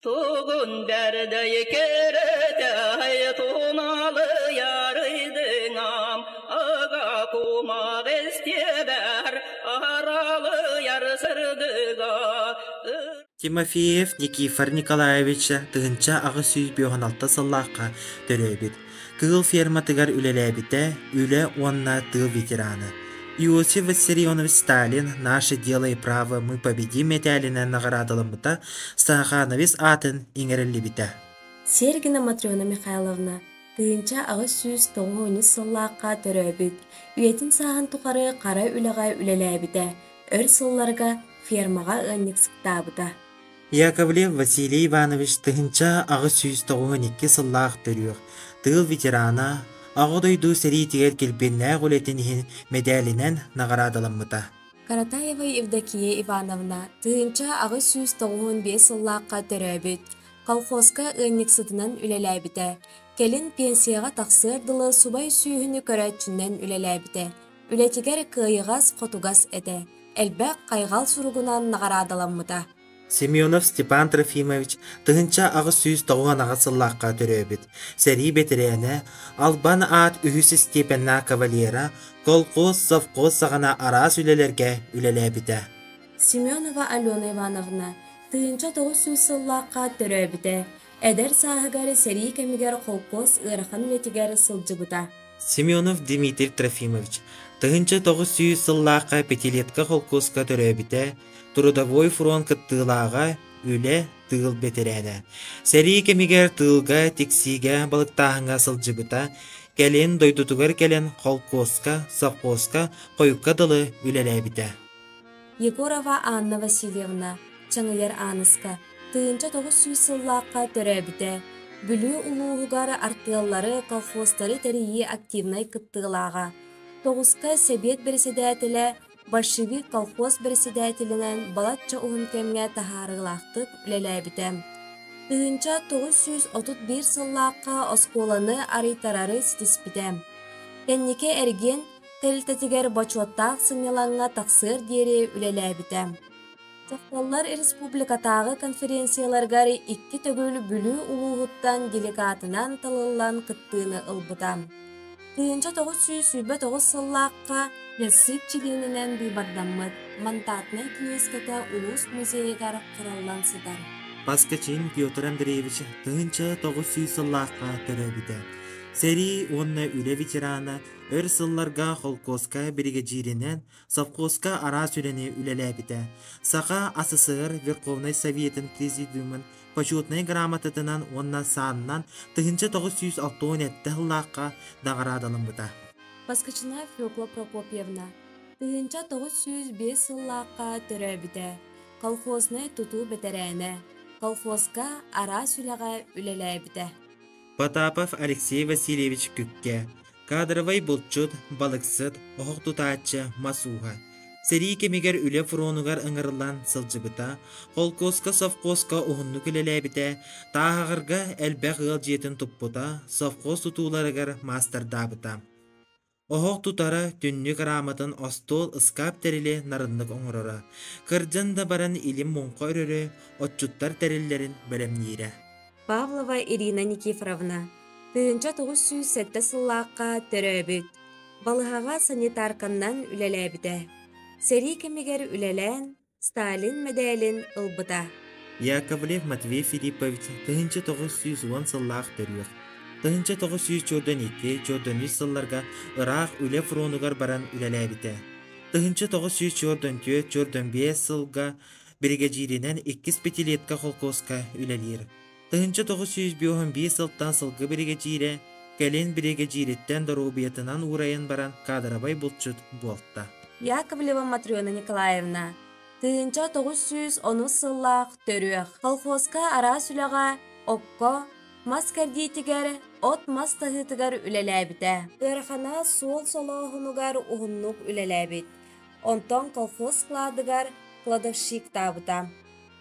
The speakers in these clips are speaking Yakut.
Тугун бэрдэй кэрэтэй туналыйарыйдыҥам, Ага кумах истиэбэр аралыйар сырдыга. Тимофеев Никифор Николаевич 1856 сыллаахха төрөөбүт. Кыыл ферматыгар үлэлээбитэ, үлэ уонна тыыл ветерана. Иосиф Виссарионович Сталин «Наше дело и право мы победим» мэтээлинэн наҕараадаламмыта, Стахановец аатын иҥэриллибитэ. Сергина Матрена Михайловна 1893 сыллаахха төрөөбүт, үйэтин сааһын тухары хара үлэҕэ үлэлээбитэ, өр сылларга фермаҕа ыанньыксыктаабыта. Яковлев Василий Иванович 1892 сыллаах төрүөх, тыыл ветерана, Аҕа дойду сэриитигэр килбиэннээх үлэтин иһин мэдээлинэн наҕараадаламмыта. Каратаева Евдокия Ивановна 1895 сыллаахха төрөөбүт, колхозка ыанньыксытынан үлэлээбитэ, кэлин пенсияҕа тахсыар дылы субай сүөһүнү көрөөччүнэн үлэлээбитэ. Үлэтигэр кыайыгас-хотугас этэ, элбэх хайҕал суругунан наҕараадаламмыта. Семенов Степан Трофимович 1898 сыллаахха төрөөбүт, сэрии бэтэрээнэ, Албан аат үһүс степеннээх кавалера, колхоз, совхоз саҕана араас үлэлэргэ үлэлээбитэ. Семенова Алена Ивановна 1900 сыллаахха төрөөбүтэ, эдэр сааһыгар сэрии кэмигэр холкуос ыарахан үлэтигэр сылдьыбыта. Семенов Дмитрий Трофимович 1900 сыллаахха Пятилетка холкуоска төрөөбүтэ, Трудовой фронт кыттыылааҕа, үлэ, тыыл бэтэрээнэ. Сэрии кэмигэр тыылга, тиксиигэ, балыктааһыҥҥа сылдьыбыта, кэлин дойдутугар кэлэн холкуоска, совхозка хойукка дылы үлэлээбитэ. Егорова Анна Васильевна, Чаҥыйар Ааныска, 1900 сыллаахха төрөөбүтэ. Бүлүү улууһугар артыаллары, колхозтары тэрийии активнай кыттыылааҕа. Тоҕуска сэбиэт бэрэссэдээтэлэ, большевик колхоз бэрэссэдээтэлинэн балачча уһун кэмҥэ таһаарыылаахтык үлэлээбитэ. 1931 сыллаахха оскуоланы арыйтарары ситиспитэ. Кэнники эргиэн тэрилтэтигэр бочуоттаах сынньалаҥҥа тахсыар диэри үлэлээбитэ. Дьахталлар республикатааҕы конференцияларыгар икки төгүл Бүлүү улууһуттан делегатынан талыллан кыттыыны ылбыта. 1929 сыллаахха Яссык чилиэнинэн быыбардаммыт мандатнай киниискэтэ улуус музейыгар хараллан сытар. Поскачин Петр Андреевич 1900 сыллаахха төрөөбүтэ. Сэрии уонна үлэ ветерана өр сылларга холкуоска биригэдьииринэн, совхозка араас үлэни үлэлээбитэ. Саха АССР Верховнай Советын Президиумун Почетнай грамотатынан уонна саанынан 1967 сыллаахха наҕараадаламмыта. Поскачина Фекла Прокопьевна 1905 сыллаахха төрөөбүтэ, колхознай тутуу бэтэрээнэ, колхозка араас үлэҕэ үлэлээбитэ. Потапов Алексей Васильевич Күккэ Кадровай булчут, балыксыт, оһох тутааччы, мас ууһа. Сэрии кэмигэр үлэ фронугар ыҥырыллан сылдьыбыта, холкуоска, совхозка уһуннук үлэлээбитэ, Тааһаҕарга элбэх ыал дьиэтин туппута, совхоз тутууларыгар маастардаабыта. Оһох тутара, түннүк арааматын остуол, ыскаап тэрили нарыннык оҥороро. Кырдьан да баран илим муҥха өрөрө, отчуттар тэриллэрин бэлэмниирэ. Павлова Ирина Никифоровна 1907 сыллаахха төрөөбүт, балыһаҕа санитарканнан үлэлээбитэ. Сэрии кэмигэр үлэлээн, Сталин мэдээлин ылбыта. Яковлев Матвей Филиппович 1910 сыллаах төрүөх. 1942-43 сылларга ыраах үлэ фронугар баран үлэлээбитэ. 1944-45 сылга биригэдьииринэн иккис пятилетка холкуоска үлэлиир. 1951 сылтан сылгы биригэдьиирэ, кэлин биригэдьиириттэн доруобуйатынан уурайан баран каадырабай булчут буолта. Яковлева Матрена Николаевна 1910 сыллаах төрүөх колхозка араас үлэҕэ окко, мас кэрдиитигэр, от-мас таһыытыгар үлэлээбитэ. Ыарахана суол солооһунугар уһуннук үлэлээбит. Онтон колхоз складыгар кладовщиктаабыта.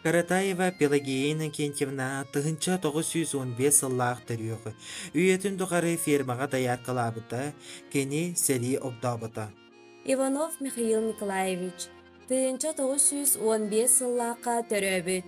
Каратаева Пелагея Иннокентьевна 1915 сыллаах төрүөх, үйэтин тухары фермаҕа дояркалаабыта, кини сэрии огдообото. Иванов Михаил Николаевич 1915 сыллаахха төрөөбүт.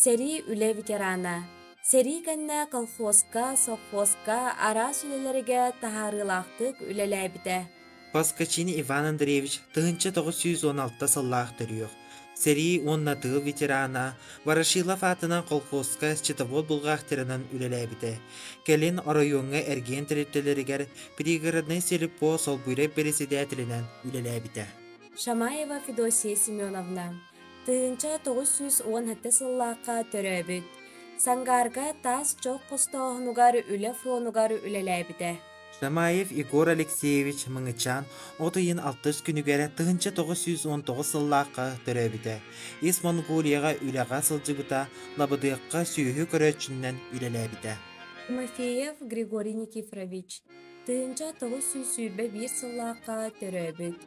Сэрии үлэ ветерана. Сэрии кэннэ колхозка, совхозка араас үлэлэргэ таһаарыылаахтык үлэлээбитэ. Поскачин Иван Андреевич 1916 сыллаах төрүөх, сэрии уонна тыыл ветерана, Ворошилов аатынан колхозка счетовод бухгалтерынан үлэлээбитэ. Кэлин оройуоҥҥа эргиэн тэрилтэлэригэр пригороднай сельпо солбуйар бэрэссэдээтэлинэн үлэлээбитэ. Шамаева Федосия Семеновна 1917 сыллаахха төрөөбүт. Сангаарга таас чох хостооһунугар үлэ фронугар үлэлээбитэ. Шамаев Егор Алексеевич Мыҥычаан от ыйын алтыс күнүгэр 1919 сыллаахха төрөөбүтэ. Ис Монголияҕа үлэҕэ сылдьыбыта, Лабыдыахха сүөһү көрөөччүнэн үлэлээбитэ. Тимофеев Григорий Никифорович 1921 сыллаахха төрөөбүт.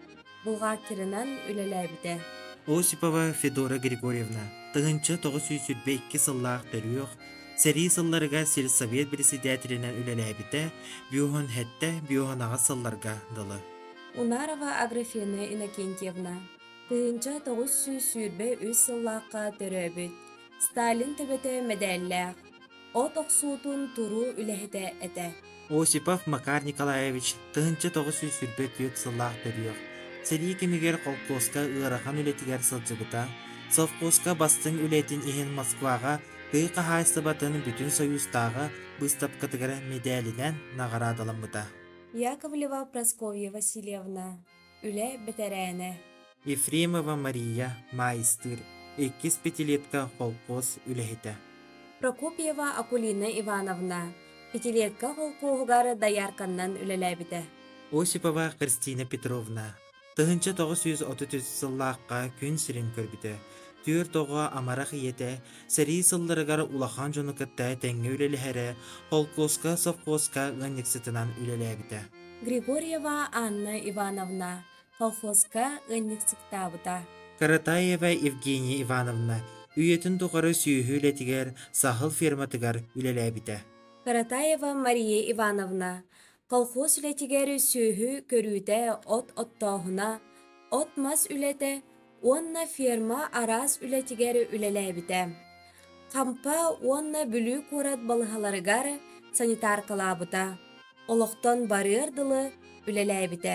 Бухгалтерынан үлэлээбитэ. Осипова Федора Григорьевна 1922 сыллаах төрүөх, сэрии сылларыгар сельсовет председателинэн үлэлээбитэ, бүөһүн сэттэ, бүөһүн аҕыс сылларга дылы. Унарова Аграфена Иннокентьевна 1923 сыллаахха төрөөбүт, Сталин төбөтө мэдээллээх, от охсуутун туруу үлэһитэ этэ. Осипов Макар Николаевич 1924 сыллаах төрүөх, сэрии кэмигэр холкуоска ыарахан үлэтигэр сылдьыбыта, совхозка бастыҥ үлэтин иһин Москваҕа тыа хаһаайыстыбатын Бүтүн Союзтааҕы быыстапкатыгар мэдээлинэн наҕараадаламмыта. Яковлева Прасковья Васильевна, үлэ бэтэрээнэ. Ефремова Мария маайыстыыр, иккис пятилетка холкуос үлэһитэ. Прокопьева Акулина Ивановна, пятилетка холкуоһугар доярканнан үлэлээбитэ. Осипова Христина Петровна 1933 сыллаахха күн сирин көрбүтэ. Түөрт оҕо амарах ийэтэ сэрии сылларыгар улахан дьону кытта тэҥҥэ үлэлэһэрэ, холкуоска, совхозка ыанньыксытынан үлэлээбитэ. Григорьева Анна Ивановна колхозка ыанньыксыктаабыта. Каратаева Евгения Ивановна үйэтин тухары сүөһү үлэтигэр саһыл ферматыгар үлэлээбитэ. Каратаева Мария Ивановна колхоз үлэтигэр сүөһү көрүүтэ, от оттооһуна, от-мас үлэтэ уонна ферма араас үлэтигэр үлэлээбитэ. Хампа уонна Бүлүү куорат балыыһаларыгар санитаркалаабыта. Олохтон барыар дылы үлэлээбитэ.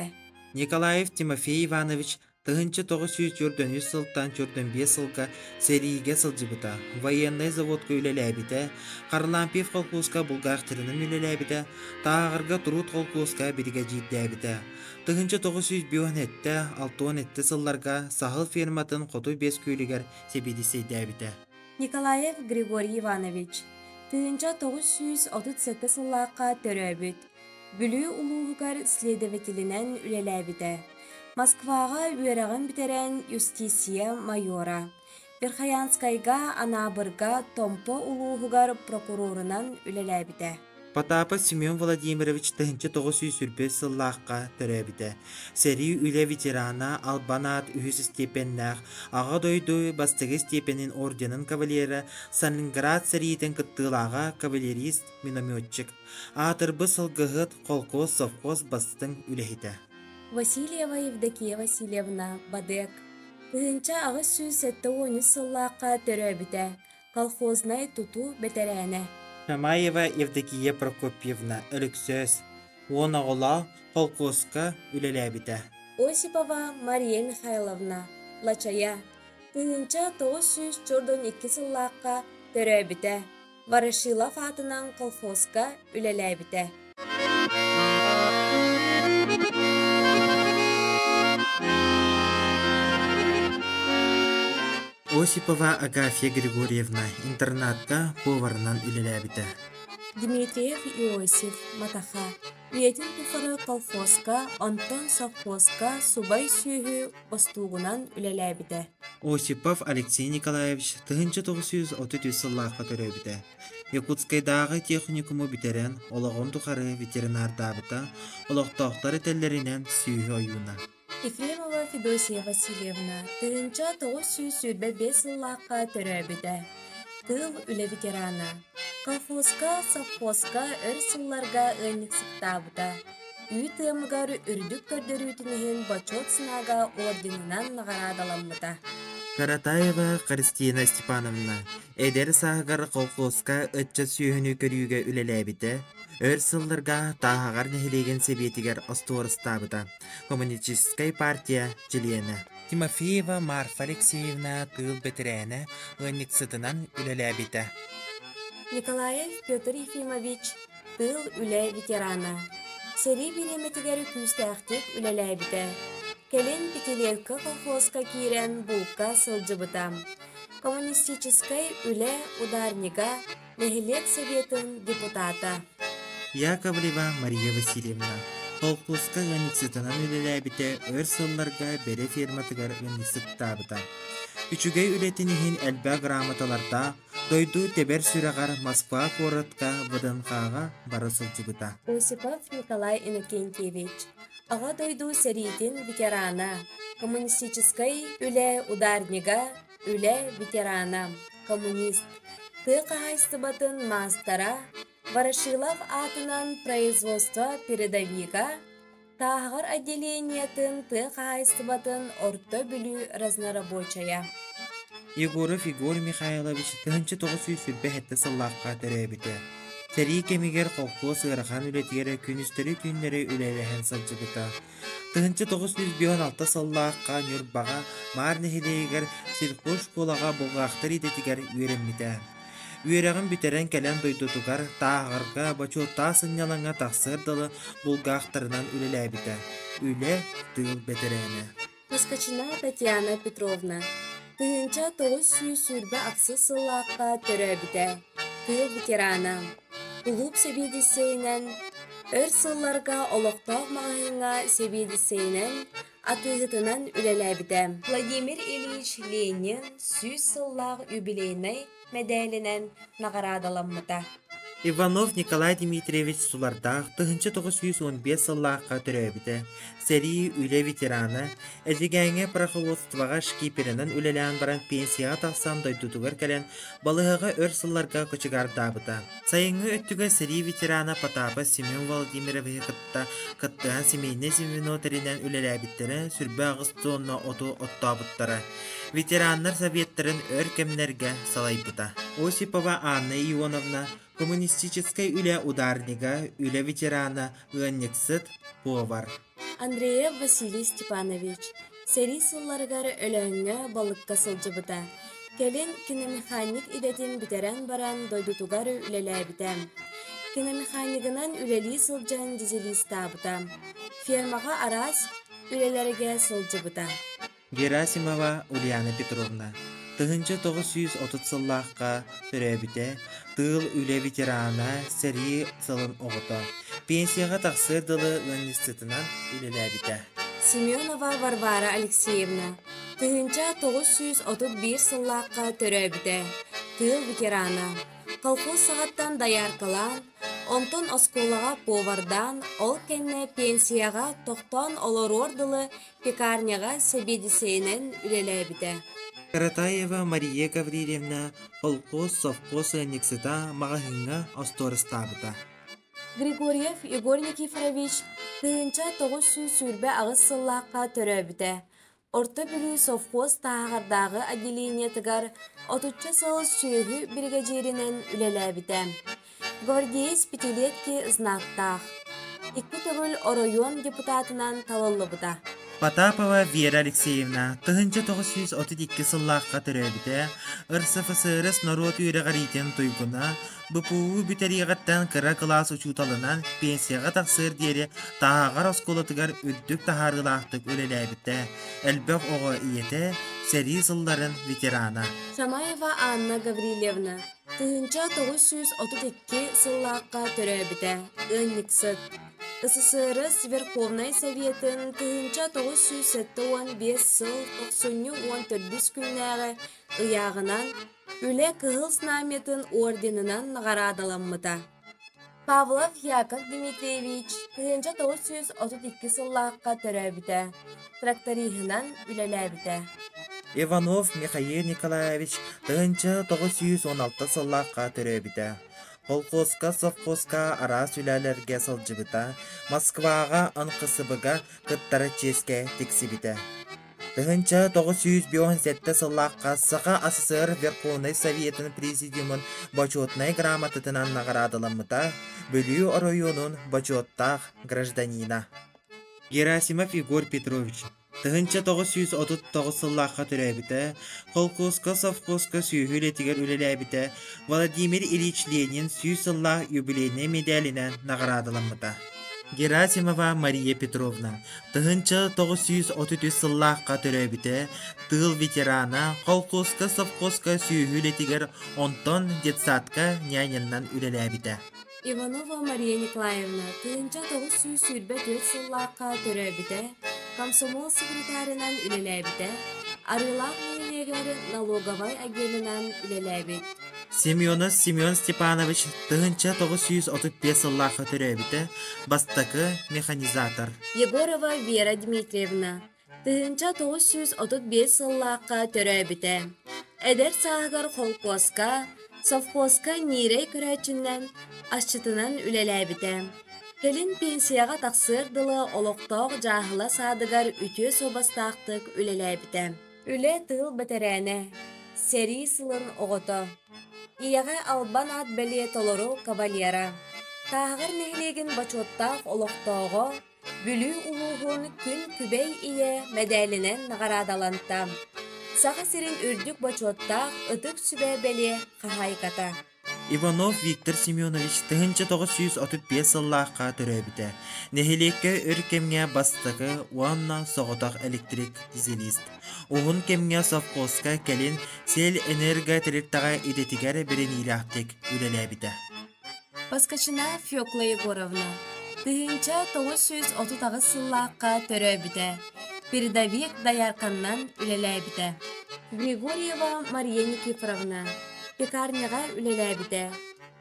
Николаев Тимофей Иванович 1943 сылтан 45 сылга сэриигэ сылдьыбыта, военнай заводка үлэлээбитэ, Харлампьев холкуоска бухгалтерынан үлэлээбитэ, Тааҕырга Труд холкуоска биригэдьиирдээбитэ. 1957-67 сылларга саһыл ферматын Хоту Бэс күөлүгэр сэбиэдиссэйдээбитэ. Николаев Григорий Иванович 1937 сыллаахха төрөөбүт, Бүлүү улууһугар следователинэн үлэлээбитэ. Москваҕа үөрэҕин бүтэрэн юстиция майора. Верхоянскайга, Анаабырга, Томпо улууһугар прокурорунан үлэлээбитэ. Потапов Семен Владимирович 1925 сыллаахха төрөөбүтэ. Сэрии үлэ ветерана, албан аат үһүс степеннээх, Аҕа дойду бастакы степенин орденын кавалера, Сталинград сэриитин кыттыылааҕа, кавалерист, минометчик. Аатырбыт сылгыһыт, холкуос, совхоз бастыҥ үлэһитэ. Васильева Евдокия Васильевна, Бадык, 1873 сыллаахха төрөөбүтэ, колхознай тутуу бэтэрээнэ. Шамаева Евдокия Прокопьевна, Өлөксөөс, уон оҕолоох холкуоска үлэлээбитэ. Осипова Мария Михайловна, Лачайа, 1942 сыллаахха төрөөбүтэ, Ворошилов аатынан колхозка үлэлээбитэ. Осипова Агафья Григорьевна интернатка поварынан үлэлээбитэ. Дмитриев Иосиф Матаха үйэтин тухары колхозка, онтон совхозка субай сүөһү бостуугунан үлэлээбитэ. Осипов Алексей Николаевич 1933 сыллаахха төрөөбүтэ. Якутскайдааҕы техникуму бүтэрэн, олоҕун тухары ветеринардаабыта, олохтоохтор этэллэринэн сүөһү ойууна. Ефремова Федосия Васильевна 1925 сыллаахха төрөөбүтэ. Тыыл үлэ ветерана. Колхозка, совхозка өр сылларга ыанньыксыктаабыта. Үүт ыамыгар үрдүк көрдөрүүтүн иһин Бочуот Снаага орденынан наҕараадаламмыта. Каратаева Христина Степановна эдэр сааһыгар колхозка ыччат сүөһүнү көрүүгэ үлэлээбитэ, өр сылларга Тааһаҕар нэһилиэгин сэбиэтигэр остуорустаабыта, Коммунистическай партия чилиэнэ. Тимофеева Марфа Алексеевна тыыл бэтэрээнэ, ыанньыксытынан үлэлээбитэ. Николаев Петр Ефимович тыыл үлэ ветерана. Сэрии бириэмэтигэр күүстээхтик үлэлээбитэ. Кэлин Пятилетка колхозка киирэн булка сылдьыбыта. Коммунистическай үлэ ударнига, нэһилиэк советын депутата. Яковлева Мария Васильевна холкуоска ыанньыксытынан үлэлээбитэ, өр сылларга Бэрэ ферматыгар ыанньыксыттаабыта. Үчүгэй үлэтин иһин элбэх грамоталардаах, дойду тэбэр сүрэҕэр Москва куоратка ВДНХ-ҕа бара сылдьыбыта. Осипов Николай Иннокентьевич, Аҕа дойду сэриитин ветерана, коммунистическай үлэ ударнига, үлэ ветерана, коммунист, тыа хаһаайыстыбатын маастара, Ворошилов аатынан производство передовига, Тааһаҕар отделениетын тыа хаһаайыстыбатын Орто Бүлүү разнорабочайа. Егоров Егор Михайлович 1927 сыллаахха төрөөбүтэ. Сэрии кэмигэр холкуос ыарахан үлэтигэр күнүстэри-түүннэри үлэлэһэн сылдьыбыта. 1956 сыллаахха Ньурбаҕа Маар нэһилиэгэр сельхозшколаҕа бухгалтер идэтигэр үөрэммитэ. Үөрэҕин бүтэрэн кэлэн дойдутугар Тааһаҕарга бочуоттаах сынньалаҥҥа тахсыар дылы булгаахтарынан үлэлээбитэ. Үлэ, тыыл бэтэрээнэ. Поскачина Татьяна Петровна 1928 сыллаахха төрөөбүтэ, тыыл ветерана, кулууп сэбиэдиссэйинэн, өр сылларга олохтоох маҕаһыыҥҥа сэбиэдиссэйинэн, атыыһытынан үлэлээбитэ. Владимир Ильич Ленин 100 сыллаах юбилейнай мэдээлинэн наҕараадаламмыта. Иванов Николай Дмитриевич Сулардаах 1915 сыллаахха төрөөбүтэ. Сэрии, үлэ ветерана, Эдьигээҥҥэ пароходствоҕа шкиперинэн үлэлээн баран пенсияҕа тахсан дойдутугар кэлэн балыыһаҕа өр сылларга кочегардаабыта. Сайыҥҥы өттүгэр сэрии ветерана Потапов Семен Владимировиһы кытта кыттыһан семейнэй звено тэринэн үлэлээбиттэрэ 28 тонна оту оттообуттара. Ветераннар советтарын өр кэмнэргэ салайбыта. Осипова Анна Ионовна коммунистическай үлэ ударнига, үлэ ветерана, ыанньыксыт, повар. Андреев Василий Степанович сэрии сылларыгар Өлөөҥҥө балыкка сылдьыбыта. Кэлин киномеханик идэтин бүтэрэн баран дойдутугар үлэлээбитэ. Киномеханигынан үлэлии сылдьан дизелистаабыта. Фермаҕа араас үлэлэргэ сылдьыбыта. Герасимова Ульяна Петровна 1930 сыллаахха төрөөбүтэ, тыыл үлэ ветерана, сэрии сылын оҕото. Пенсияҕа тахсыар дылы ыанньыксытынан үлэлээбитэ. Семенова Варвара Алексеевна 1931 сыллаахха төрөөбүтэ, тыыл ветерана. Колхоз саҕаттан дояркалаан, онтон оскуолаҕа повардаан, ол кэннэ пенсияҕа тохтоон олоруор дылы Пекарняҕа сэбиэдиссэйинэн үлэлээбитэ. Каратаева Мария Гаврильевна холкуос, совхоз ыанньыксыта маҕаһыыҥҥа остуорастаабыта. Григорьев Егор Никифорович 1928 сыллаахха төрөөбүтэ. Орто Бүлүү совхоз Тааһаҕардааҕы отделениетыгар отучча сыл сүөһү биригэдьииринэн үлэлээбитэ. Гвардеец пятилетки знактаах. Икки төгүл оройуон депутатынан талыллыбыта. Потапова Вера Алексеевна 1932 сыллаахха төрөөбүтэ, РСФСР норуот үөрэҕириитин туйгуна, БПУ бүтэриэҕиттэн кыра кылаас учууталынан пенсияҕа тахсыар диэри Тааһаҕар оскуолатыгар үрдүк таһаарыылаахтык үлэлээбитэ, элбэх оҕо ийэтэ, сэрии сылларын ветерана. Шамаева Анна Гаврильевна 1932 сыллаахха төрөөбүтэ, ыанньыксыт. СССР Верховнай Советын 1975 сыл тохсунньу 14 күннээҕи ыйааҕынан Үлэ Кыһыл Знамятын орденынан наҕараадаламмыта. Павлов Яков Дмитриевич 1932 сыллаахха төрөөбүтэ, тракториһынан үлэлээбитэ. Иванов Михаил Николаевич 1916 сыллаахха төрөөбүтэ. Холкуоска, совхозка араас үлэлэргэ сылдьыбыта, Москваҕа НКСБ-га кыттар чиэскэ тиксибитэ. 1997 сыллаахха Саха АССР Верховнай Советын Президиумун Бочуотунай грамотатынан наҕараадаламмыта, Бүлүү оройуонун бочуоттаах гражданина. Герасимов Егор Петрович 1939 сыллаахха төрөөбүтэ, холкуоска, совхозка сүөһү үлэтигэр үлэлээбитэ, Владимир Ильич Ленин 100 сыллаах юбилейнай медалынан наҕараадаламмыта. Герасимова Мария Петровна 1933 сыллаахха төрөөбүтэ, тыыл ветерана, холкуоска, совхозка сүөһү үлэтигэр, онтон детсадка нянянан үлэлээбитэ. Иванова Мария Николаевна 1924 сыллаахха төрөөбүтэ, комсомол секретарынан үлэлээбитэ, Арыылаах нэһилиэгэр налоговай агенынан үлэлээбит. Семенов Семен Степанович 1935 сыллаахха төрөөбүтэ, бастакы механизатор. Егорова Вера Дмитриевна 1935 сыллаахха төрөөбүтэ. Эдэр сааһыгар холкуоска, совхозка ньиирэй көрөөччүнэн, асчытынан үлэлээбитэ. Кэлин пенсияҕа тахсыар дылы олохтоох дьааһыла саадыгар үтүө суобастаахтык үлэлээбитэ. Үлэ тыыл бэтэрээнэ, сэрии сылын оҕото, ийэҕэ албан аат бэлиэ толору кавалера, Тааһаҕар нэһилиэгин бочуоттаах олохтооҕо, Бүлүү улууһун Күн Күбэй Ийэ мэдээлинэн наҕараадаланта. Саха сирин үрдүк бочуоттаах Ытык Сүбэ бэлиэ хаһаайката. Иванов Виктор Семенович 1935 сыллаахха төрөөбүтэ. Нэһилиэккэ өр кэмҥэ бастакы уонна соҕотох электрик-дизелист. Уһун кэмҥэ совхозка кэлин Сельэнерго тэрилтэҕэ идэтигэр бэриниилээхтик үлэлээбитэ. Поскачина Фекла Егоровна 1938 сыллаахха төрөөбүтэ, передовик доярканнан үлэлээбитэ. Григорьева Мария Никифоровна пекарняҕа үлэлээбитэ,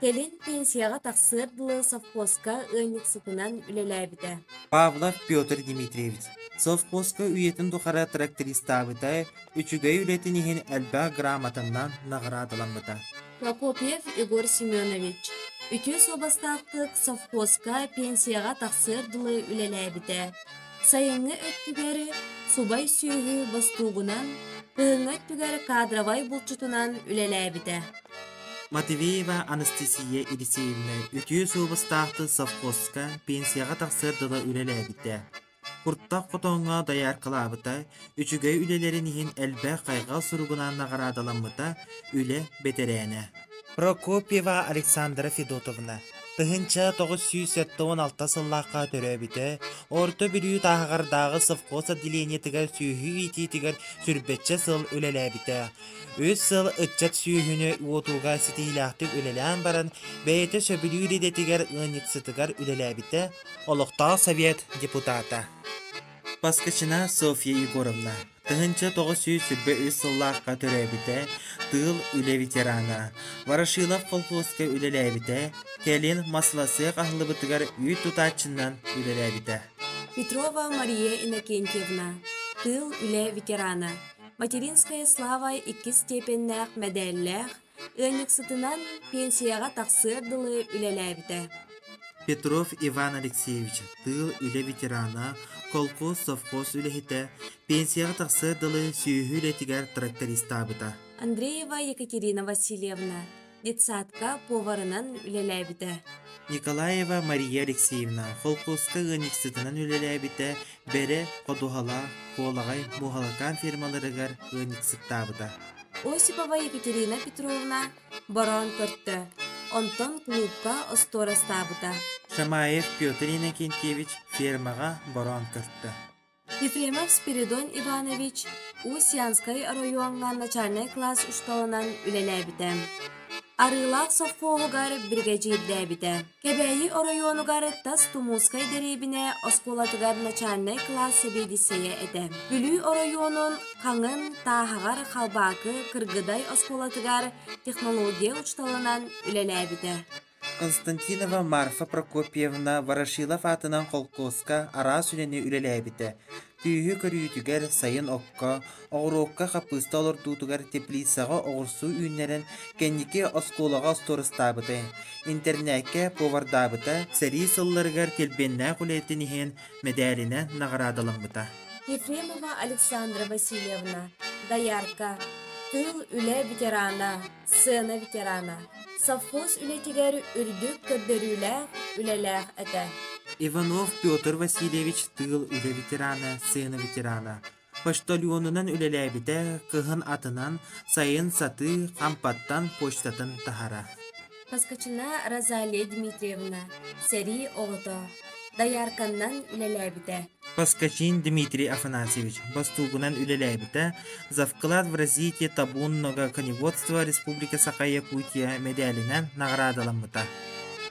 кэлин пенсияҕа тахсыар дылы совхозка ыанньыксытынан үлэлээбитэ. Павлов Петр Дмитриевич совхозка үйэтин тухары трактористаабыта, үчүгэй үлэтин иһин элбэх грамотаннан наҕараадаламмыта. Прокопьев Егор Семенович үтүө суобастаахтык совхозка пенсияҕа тахсыар дылы үлэлээбитэ. Сайыҥҥы өттүгэр субай сүөһү бостуугунан, кыһыҥҥы өттүгэр кадровай булчутунан үлэлээбитэ. Матвеева Анастасия Елисеевна үтүө суобастаахтык совхозка пенсияҕа тахсыар дылы үлэлээбитэ. Куртах хотоҥҥо дояркалаабыта, үчүгэй үлэлэрин иһин элбэх хайҕал суругунан наҕараадаламмыта, үлэ бэтэрээнэ. Прокопьева Александра Федотовна 1976 сыллаахха төрөөбүтэ, Орто Бүлүү Тааһаҕардааҕы совхоз отделениетыгар сүөһү иитиитигэр сүрбэччэ сыл үлэлээбитэ. Үс сыл ыччат сүөһүнү уотууга ситиһиилээхтик үлэлээн баран, бэйэтэ сөбүлүүр идэтигэр ыанньыксытыгар үлэлээбитэ, олохтоох совет депутата. Поскачина Софья Егоровна 1923 сыллаахха төрөөбүтэ, тыыл үлэ ветерана, Ворошилов колхозка үлэлээбитэ, кэлин маслосыах аһыллыбытыгар үүт тутааччынан үлэлээбитэ. Петрова Мария Иннокентьевна, тыыл үлэ ветерана, Материнская слава иккис степеннээх мэдээллээх, ыанньыксытынан пенсияҕа тахсыар дылы үлэлээбитэ. Петров Иван Алексеевич тыыл үлэ ветерана, колхоз, совхоз үлэһитэ, пенсияҕа тахсыар дылы сүөһү үлэтигэр трактористаабыта. Андреева Екатерина Васильевна детсадка поварынан үлэлээбитэ. Николаева Мария Алексеевна холкуоска ыанньыксытынан үлэлээбитэ, Бэрэ, Ходуһалаах, Куолаҕай, Муоһалакаан фермаларыгар ыанньыксыттаабыта. Осипова Екатерина Петровна бороон көртө, онтон клубка остуорастаабыта. Шамаев Петр Иннокентьевич фермаҕа бороон көртө. Ефремов Спиридон Иванович Усть-Янскай оройуоҥҥа начальнай класс учууталынан үлэлээбитэ. Арыылаах совхоһугар биригэдьиирдээбитэ. Кэбээйи оройуонугар Тас Тумусскай дэриэбинэ оскуолатыгар начальнай кылаас сэбиэдиссэйэ этэ. Бүлүү оройуонун Хаҥын, Тааһаҕар, Халбаакы, Кыргыдай оскуолатыгар технология учууталынан үлэлээбитэ. Константинова Марфа Прокопьевна Ворошилов аатынан холкуоска араас үлэни үлэлээбитэ. Түүһү көрүүтүгэр, сайын окко, оҕуруокка хаппыыста олордуутугар теплицаҕа оҕурсуу үүннэрэн, кэнники оскуолаҕа остуорустаабыта, интернеккэ повардаабыта, сэрии сылларыгар килбиэннээх үлэтин иһин мэдээлинэн наҕараадаламмыта. Ефремова Александра Васильевна, доярка, тыыл үлэ ветерана, сцена ветерана, совхоз үлэтигэр үрдүк көрдөрүүлээх үлэлээх этэ. Иванов Петр Васильевич тыыл үлэ ветерана, сцена ветерана, почтальонунан үлэлээбитэ, кыһын атынан, сайын сатыы Хампаттан почтатын таһара. Поскачина Розалия Дмитриевна, сэрии оҕото, доярканнан үлэлээбитэ. Поскачин Дмитрий Афанасьевич бостуугунан үлэлээбитэ, «За вклад в развитие табунного коневодства Республики Саха-Якутия» мэдээлинэн наҕараадаламмыта.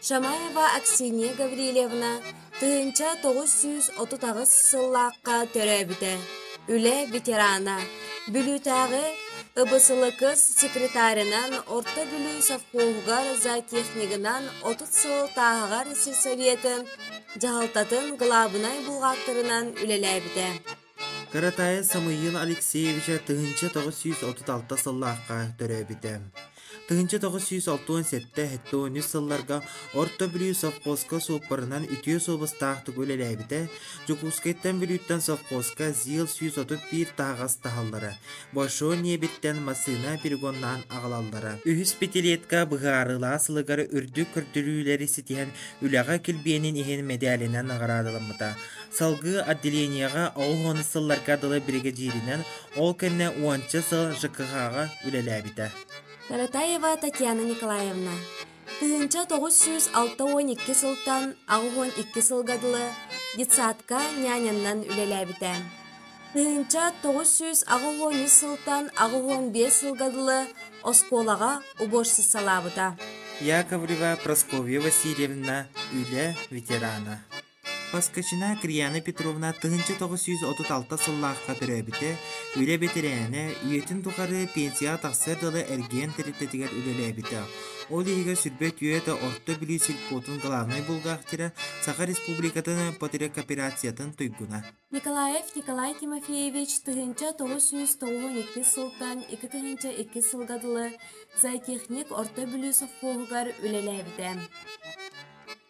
Шамаева Аксинья Гаврильевна 1938 сыллаахха төрөөбүтэ. Үлэ ветерана, Бүлүүтээҕи ЫБСЛК секретарынан Орто Бүлүү совхоһугар зоотехнигынан 30 сыл Тааһаҕар сельсоветын дьаһалтатын кылаабынай бухгалтерынан үлэлээбитэ. Каратаев Самуил Алексеевича 1936 сыллаахха төрөөбүтэ. 1967-73 сылларга Орто Бүлүү совхозка суоппарынан үтүө суобастаахтык үлэлээбитэ, Дьокуускайтан Бүлүүттэн совхозка ЗИЛ 131 таһаҕас таһаллара, Большой Небиттэн массыына перегоннаан аҕалаллара. Үһүс пятилетка быһаарыылаах сылыгар үрдүк көрдөрүүлэри ситиһэн үлэҕэ килбиэнин иһин мэдээлинэн наҕараадаламмыта. Салгыы отделениеҕа 90 сылларга дылы биригэдьииринэн, ол кэннэ уонча сыл ЖКХ-ҕа үлэлээбитэ. Каратаева Татьяна Николаевна 1962 сылтан 82 сылга дылы детсадка няняннан үлэлээбитэ. 1983 сылтан 85 сылга дылы оскуолаҕа уборщицалаабыта. Яковлева Прасковья Васильевна үлэ ветерана. Поскачина Кирьяна Петровна 1936 сыллаахха төрөөбүтэ, үлэ бэтэрээнэ, үйэтин тухары пенсияҕа тахсыар дылы эргиэн тэрилтэтигэр үлэлээбитэ. Ол иһигэр сүрбэ үтүө Орто Бүлүү сельпотун главнай бухгалтера, Саха Республикатын потребкооперациятын туйгуна. Николаев Николай Тимофеевич 1992 сылтан 2002 сылга дылы зоотехник Орто Бүлүү совхоһугар үлэлээбитэ.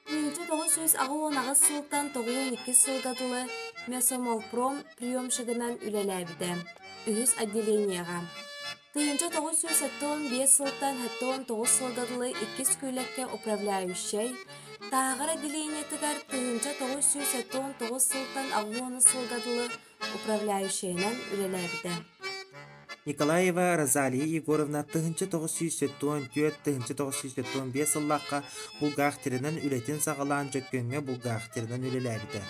1988 сылтан 92 сылга дылы Мясомолпром приемщигынан үлэлээбитэ. Үһүс отделениеҕа. 1975 сылтан 79 сылга дылы иккис күүлэккэ управляющай, Тааҕар отделениетыгар 1979 сылтан 80 сылга дылы управляющайынан үлэлээбитэ. Николаева Розалия Егоровна 1974-1975 сыллаахха булгаахтырынан үлэтин саҕалаан Дьөккөҥҥө булгаахтырынан үлэлээбитэ.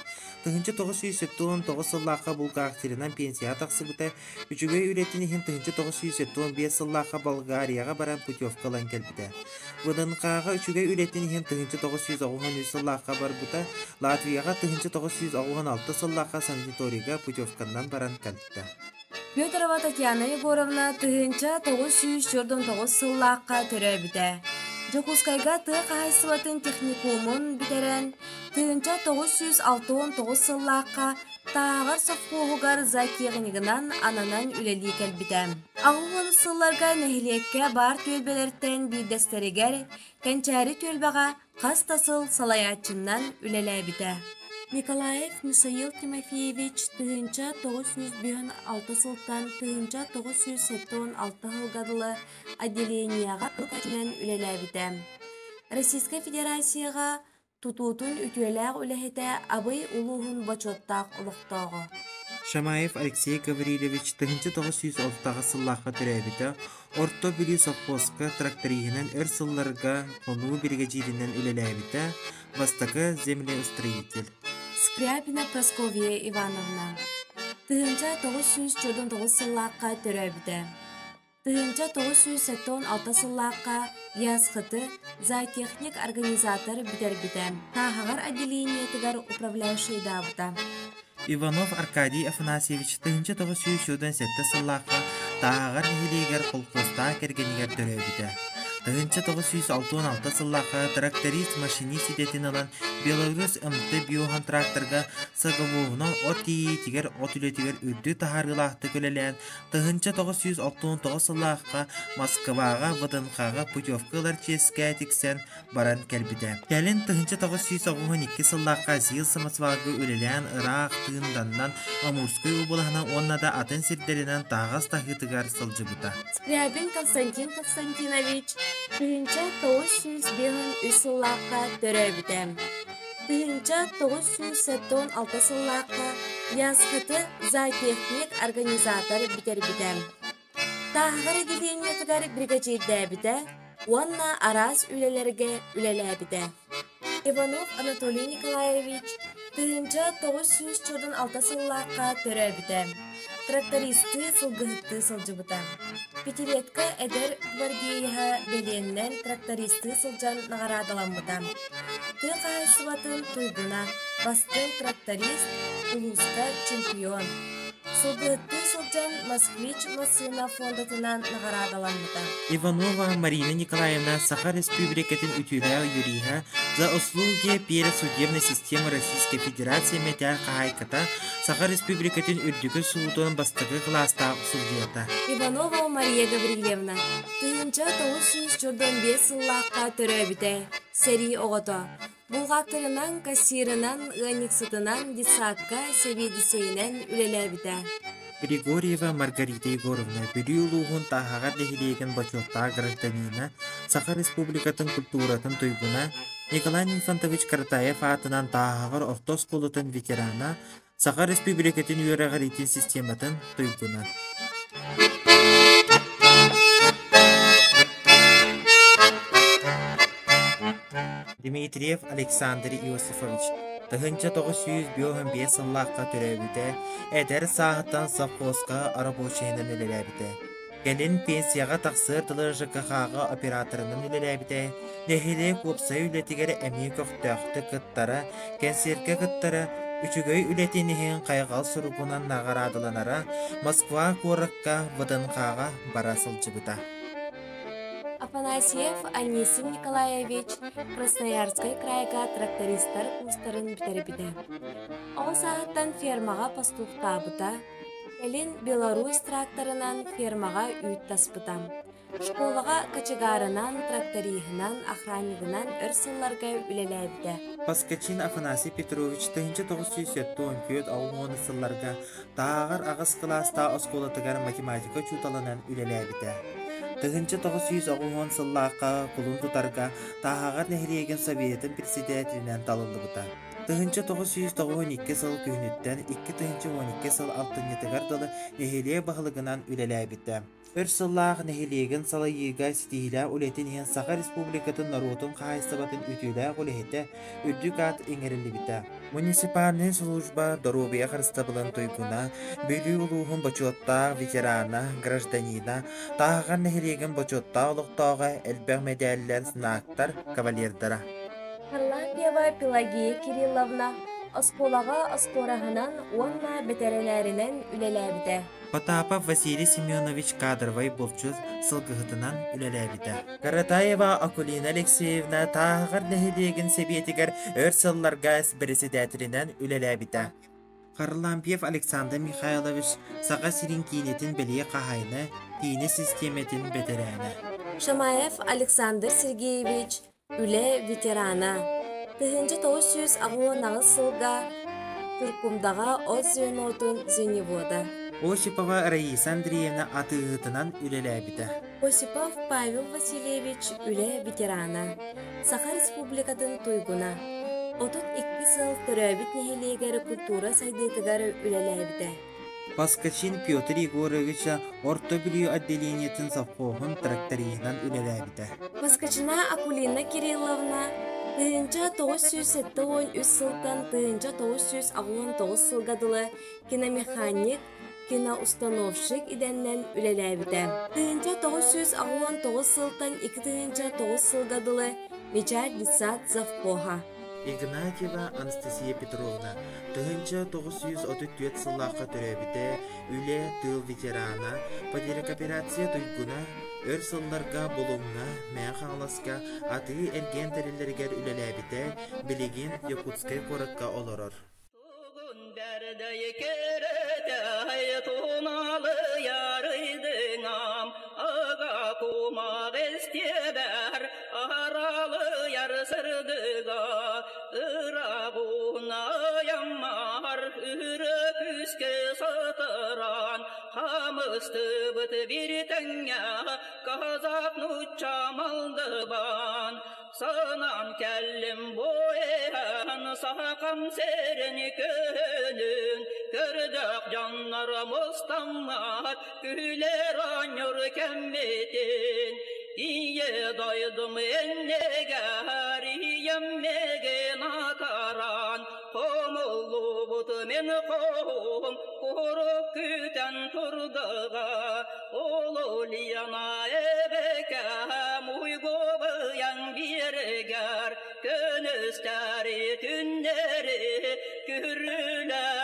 1979 сыллаахха булгаахтырынан пенсияҕа тахсыбыта, үчүгэй үлэтин иһин 1975 сыллаахха Болгарияҕа баран путевка ылан кэлбитэ. ВДНХ-ҕа үчүгэй үлэтин иһин 1993 сыллаахха барбыта, Латвияҕа 1996 сыллаахха санаторийга путевканан баран кэлбитэ. Федорова Татьяна Егоровна 1949 сыллаахха төрөөбүтэ. Дьокуускайга тыа хаһаайыстыбатын техникумун бүтэрэн, 1969 сыллаахха Тааҕар совхоһугар зоотехнигынан ананан үлэлии кэлбитэ. 80 сылларга нэһилиэккэ баар түөлбэлэртэн биирдэстэригэр Кэнчээри түөлбэҕэ хас да сыл салайааччынан үлэлээбитэ. Николаев Михаил Тимофеевич 1996 сылтан 1976 сылга дылы отделениеҕа үлэлээбитэ. Российскай Федерацияҕа Тутуутун үтүөлээх үлэһитэ Абый улууһун бочуоттаах олохтооҕо. Шамаев Алексей Гаврильевич 1938 сыллаахха төрөөбүтэ, Орто Бүлүү совхозка тракториһынан өр сылларга хонуу биригэдьииринэн үлэлээбитэ, бастакы землеустроитель. Скрябина Прасковья Ивановна 1999 сыллаахха төрөөбүтэ. 1976 сыллаахха ЯСХТ зоотехник-организатор бүтэрбитэ, Тааһаҕар отделениетыгар управляющайдаабыта. Иванов Аркадий Афанасьевич 1997 сыллаахха Тааһаҕар нэһилиэгэр колхозтаах кэргэнигэр төрөөбүтэ. 1966 сыллаахха тракторист-машинист идэтин ылан Беларусь МТ биохонтракторга СГВУ-нан от тиийиитигэр от үлэтигэр үрдүк таһаарыылаахтык үлэлээн 1969 сыллаахха Москваҕа ВДНХ-ҕа путевка ылар чиэскэ тиксэн баран кэлбитэ. Кэлин 1992 сыллаахха ЗИЛ самосвалга үлэлээн ыраах Тыынданнан Амурскай уобалаһынан уонна да атын сирдэринэн таһаҕас таһыытыгар сылдьыбыта. Скрябин Константин Константинович 1953 сыллаахха төрөөбүтэ. 1976 сыллаахха ЯСХТ зоотехник организатор бүтэрбитэ. Тааһаҕар отделениетыгар биригэдьиирдээбитэ уонна араас үлэлэргэ үлэлээбитэ. Иванов Анатолий Николаевич 1996 сыллаахха төрөөбүтэ. Трактористыы, сылгыһыттыы сылдьыбыта. Пятилетка эдэр гвардееһа бэлиэннэн трактористыы сылдьан наҕараадаламмыта. Тыа хаһаайыстыбатын туйгуна, бастыҥ тракторист, улууска чемпион. Сылгыһыттыы сылдьан «Москвич» массыына фондатынан наҕараадаламмыта. Иванова Марина Николаевна Саха Республикатын үтүөлээх юриһа, За услуги перед судебной системой Российской Федерации мэтээл хаһаайката, Саха Республикатын үрдүкү суутун бастакы кылаастаах судьуйата. Иванова Мария Гаврильевна 1995 сыллаахха төрөөбүтэ, сэрии оҕото. Бухгалтерынан, кассирынан, ыанньыксытынан, детсадка сэбиэдиссэйинэн үлэлээбитэ. Григорьева Маргарита Егоровна Бүлүү улууһун Тааһаҕар нэһилиэгин бочуоттаах гражданина, Саха Республикатын культуратын туйгуна, Николай Нифонтович Каратаев аатынан Тааһаҕар орто оскуолатын ветерана, Саха Республикатын үөрэҕириитин систематын туйгуна. Дмитриев Александр Иосифович 1905 сыллаахха төрөөбүтэ, эдэр сааһыттан совхозка рабочайынан үлэлээбитэ. Кэлин пенсияҕа тахсыар дылы ЖКХ-ҕа операторынан үлэлээбитэ, нэһилиэк уопсай үлэтигэр эмиэ көхтөөхтүк кыттара, кэнсиэркэ кыттара, үчүгэй үлэтин иһин хайҕал суругунан наҕараадаланара, Москва куоракка ВДНХ-ҕа бара сылдьыбыта. Афанасьев Анисим Николаевич Красноярскай крайга трактористар курстарын бүтэрбитэ. Оҕо сааһыттан фермаҕа пастухтаабыта, Кэлин Беларусь тракторынан фермаҕа үүт таспыта. Школаҕа кочегарынан, тракториһынан, охраннигынан өр сылларга үлэлээбитэ. Поскачин Афанасий Петрович 1974-60 сылларга Тааҕар аҕыс кылаастаах оскуолатыгар математика учууталынан үлэлээбитэ. 1990 сыллаахха кулун тутарга Тааһаҕар нэһилиэгин Советын председателинэн талыллыбыта. 1992 сыл күһүнүттэн 2012 сыл алтынньытыгар дылы нэһилиэк баһылыгынан үлэлээбитэ. Өр сыллаах нэһилиэгин салайыыга ситиһиилээх үлэтин иһин Саха Республикатын норуотун хаһаайыстыбатын үтүөлээх үлэһитэ үрдүк аат иҥэриллибитэ. Муниципальнай служба доруобуйа харыстабылын туйгуна, Бүлүү улууһун бочуоттаах ветерана, гражданина, Тааһаҕар нэһилиэгин бочуоттаах олохтооҕо элбэх мэдээллэр, знактар кавалердара. Харлампьева Пелагея Кирилловна оскуолаҕа остуораһынан уонна бэтэринээринэн үлэлээбитэ. Потапов Василий Семенович кадровай булчут сылгыһытынан үлэлээбитэ. Каратаева Акулина Алексеевна Тааһаҕар нэһилиэгин сэбиэтигэр өр сылларга бэрэсэдээтэлинэн үлэлээбитэ. Харлампьев Александр Михайлович Саха сирин киинэтин бэлиэ хаһаайына, киинэ систиэмэтин бэтэрээнэ. Шамаев Александр Сергеевич Үлэ ветерана. 1998 сылга Туркумдаҕа от звенотун звеневода. Осипова Раиса Андреевна атыыһытынан үлэлээбитэ. Осипов Павел Васильевич үлэ ветерана, Саха Республикатын туйгуна. 32 сыл төрөөбүт нэһилиэгэр культура сайдыытыгар үлэлээбитэ. Поскачин Петр Егорович Орто Бүлүү отделениетын совхоһун тракториһынан үлэлээбитэ. Поскачина Акулина Кирилловна 1973 сылтан 1989 сылга дылы киномеханик, киноустановщик идэннэн үлэлээбитэ. 1989 сылтан 2009 сылга дылы Мечеть детсад завхоһа. Игнатьева Анастасия Петровна 1934 сыллаахха төрөөбүтэ, үлэ, тыыл ветерана, потерякооперация туйгуна, өр сылларга Булуҥҥа, Мэҥэ Хаҥаласка атыы-эргиэн тэриллэригэр үлэлээбитэ, билигин Якутскай куоракка олорор. Тугун бэрдэй кэрэтэй туналыйарыйдыҥам, ага кумах эстиэбэр аралыйар сырдыга, ырагунайаммар үрө күүскэ сытыран, хамыстыбыт бир тэҥҥэ казак нуучча малдыбан. Санаан кэллим бу иһэн сахам сирин күнүн, көрдөх дьоннор мустаммат күлэр оонньуур кэммитин. Ийэ дойдум иннигэр ийэм миигин атааран, хомуллубут мин хоһум курук күүтэн турдаҕа. Улулуйана эбэкэм уйгубуйаҥ биэригэр күнүстэри түннэри күрүлээн.